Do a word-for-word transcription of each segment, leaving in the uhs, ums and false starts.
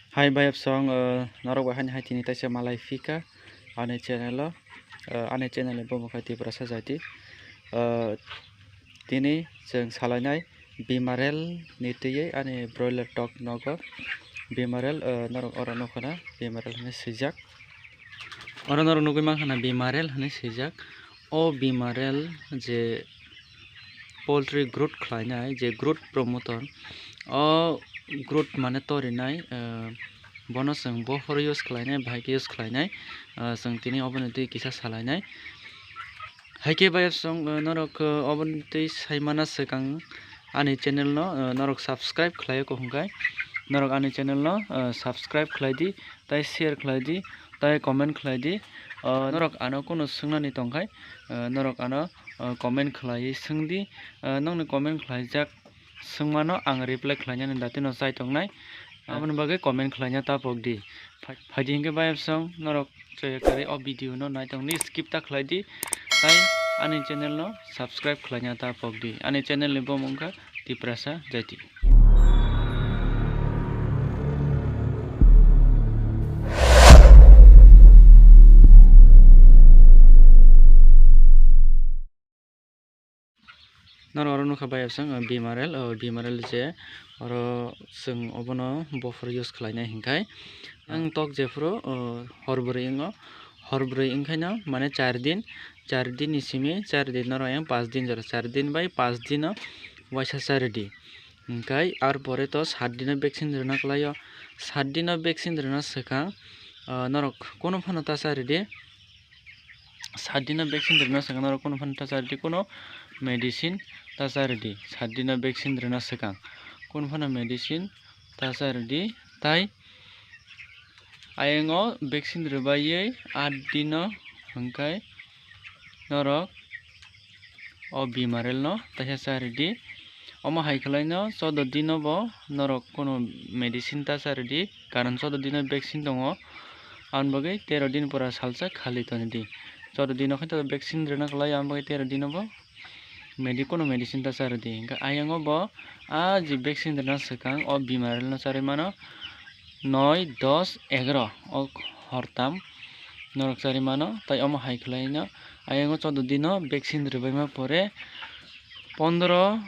Hai bayapsong, eh, norok bai haini hai tini taisa malai phika ani channel o, eh, ani channel ni bumung khe Tiprasa Jati. Eh, tini chwng salainai bimarel ni twiwi ani broiler tok nogo bimarel, eh, norok oro nukho na bimarel hinwi swijak. Oro norok nugwi mankha na bimarel hinwi swijak. O bimarel je poultry growth khlainai, je growth promoter, o growth mane torinai, eh, bono chwng buphuru use khlainai, bahai khe use khlainai, eh, chwng tini oboni twi kisa salainai. Hai khe bayapsong, eh, norok, eh, oboni twi saimana swkang ani channel no, eh, norok subscribe khlai kho hwnkhe norok ani channel no, eh, subscribe khlai di, tai share khlai di, tai comment khlai di. Ah, norok ano kunu swngnani tongkhai, ah, norok ano, ah, comment khlaiwi swngdi. Ah, nokni comment khlaijak swngmano ang reply khlainani datino chai tongnai. Aboni bagwi comment khlaina ta pokdi. Phai-, phaidi hinkhe bayapsong norok chaya kwrwi o video no naitongdi, skip ta khlaidi. Tai ani channel no subscribe khlaina ta pokdi. Ani channel ni bumung wngkha Tiprasa Jati. Norok oro nukha bayapsong, o bimarel, o bimarel je oro chwng obono buphuru use khlainai hinkhai. Ang tok jephuru, o hor bwrwi wngo, hor bwrwi wngkhaino mane char din, char din ni simi char din norok yang pas din jora, char din bai pas din o waisa cha rwdi. Hingkhai ar pore to sat dino vaccine rwna kwlaio. Sat dino vaccine rwna swkang, ah, norok kunu phano ta cha rwdi. Sat dino vaccine rwna swkang norok kunu phano ta cha rwdi, kunu medicine ta cha rwdi. Sat dino vaccine rwna swkang kunu phano medicine ta cha rwdi. Tai ayang o vaccine rwbaiwi aat dino hwnkhe norok o bimarel no taisa cha rwdi. Omo hai khwlaino choudo dino bo norok kunu medicine ta cha rwdi, karon choudo dino vaccine tongo, aboni bagwi tero din pora salsa khali tonidi. Choudo dino khe to vaccine rwna kwlai, aboni bagwi tero dino bo medi-, kunu medicine ta cha rwdi. Hingkhe ayang o bo a je vaccine rwna swkang o bimarel no charwi mano noi, dos, egaro o hortam norok charwi mano, tai omo hai khwlaino ayang o choudo dino vaccine rwbaima pore pondro,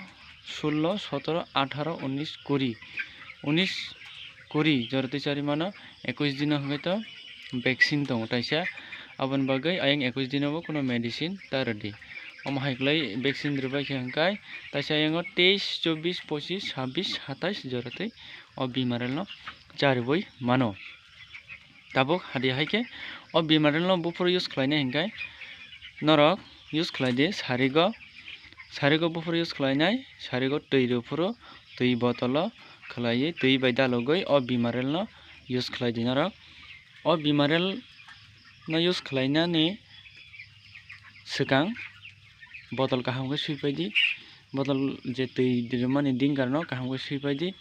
sullo, sotoro, atharo, unis, kuri, unis, kuri jora twi charwi mano, ekush dino hwnkhe to vaccine tongo taisa, aboni bagwi ayang ekush dino bo kunu medicine ta rwdi. Omo hai khwlai vaccine rwbai khe hwnkhe taisa ayang o teis, chobis, pochis, sabis, satais jora twi o bimarel no charwi mano. Tabuk hadi hai khe o bimarel no buphuru use khlainai hingkhai norok use khlai di sarigo, sarigo buphuru use khlainai, sarigo twi rw phuru twi botolo khlaiwi twi bai dalogwi o bimarel no use khlai di norok. O bimarel no use khlainani swkang botol kaham khe swipai di, botol je twi rwmani dinkar no kaham khe swipai di,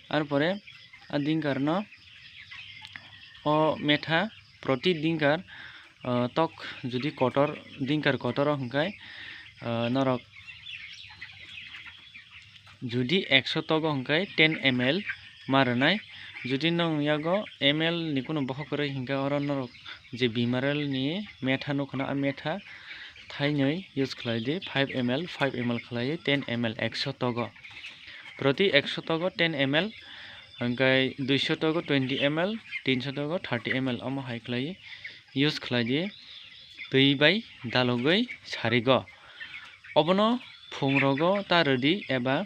ar pore a dinkar no o metha proti dinkar, ah, tok jodi kotor, dinkar kotor o hwnkhe, ah, norok jodi ekso tok o hwnkhe ten M L ma rwnai. Jodi nwng yago M L ni kunu bokhok kwrwi hwnkhe oro norok je bimarel ni metha nukho na, a metha thainwi use khlai di, five M L, five M L khlaiwi ten M L ekso tok o. Proti ekso tok o ten M L, hwnkhe duiso tok o twenty M L, tinso tok o thirty M L, omo hai khlaiwi use khlai di twi bai dalogwi sarigo. Obono phung rogo ta rwdi eba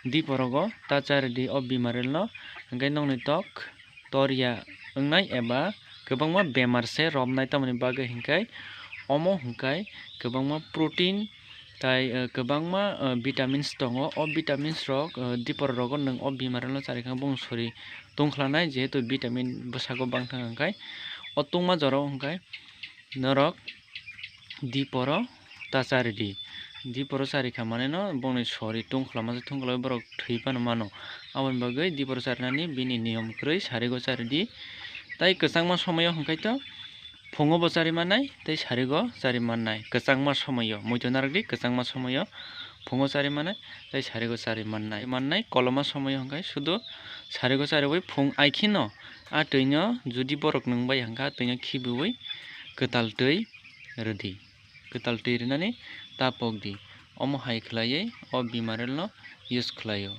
dipor rogo ta cha rwdi o bimarel no, hwnkhe nokni tok tor ya wngnai eba kwbangma bemar se romnai, tamoni bagwi hwnkhe omo hwnkhe kwbangma protein tai, eh, kwbangma, eh, vitamins tongo. O vitamins rok, eh, dipor rogo nwng o bimarel no charikha bung sori tungkhlanai, jehetu vitamin bwsago bangthang hwnkhe o tungma jora o hwnkhe norok diporo ta charidi. Diporo charikha maneno bongni sori tungkhla masa tungkhla borok thwi phano mano. Aboni bagwi diporo charinani bini niyom kwrwi sarigo charidi. Tai kwchangma somoyo hwnkhe to phungo bo chari mannai tei sarigo chari mannai. Kwchangma somoyo, muitu narwkdi, kwchangma somoyo phungo chari mannai tei sarigo chari mannai. Mannai koloma somoyo hwnkhe sudu sarigo chariwi phung aikhino A twino judi borok nwng bai hwnkha, twino khibiwi kwtal twi rwdi, kwtal twi rwnani ta pokdi. Omo hai khlaiwi o bimarelno use khlaio.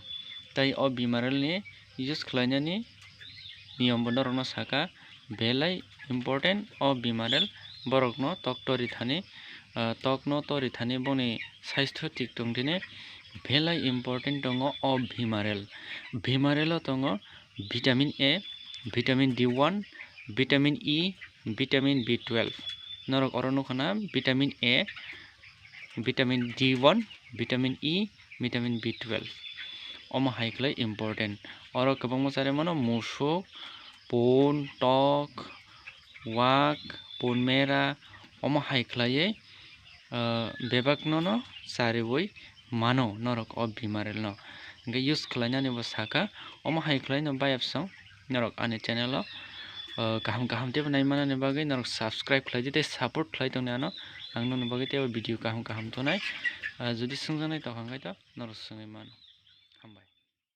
Tai o bimarelni use khlainani niyombo norokno saka, belai important o bimarel. Borokno tok tori thani, ah, tokno tori thani boni swaistho thik tongthini belai important tongo o bimarel. Bimarelo tongo vitamin A, vitamin D one, vitamin E, vitamin B twelve. Norok oro nukha na vitamin A, vitamin D one, vitamin E, vitamin B twelve. Omo hai khlai important. Oro kwbangma chari mano musuk, pun, tok, wak, pun mera, omo hai khlaiwi, ah, bebakno no chariwi mano norok o bimarelno. Hwnkhe use khlainani bo saka, omo hai khlaino bayapsong norok ani channel o, ah, kaham kaham teibo naimanani bagwi norok subscribe khlaidi tei support khlai tongni ano, ang nokni bagwi teibo video kaham kaham tonai. Ah, judi swngjaknai tongkha hwnkhe to norok swngwi mano. Hambai.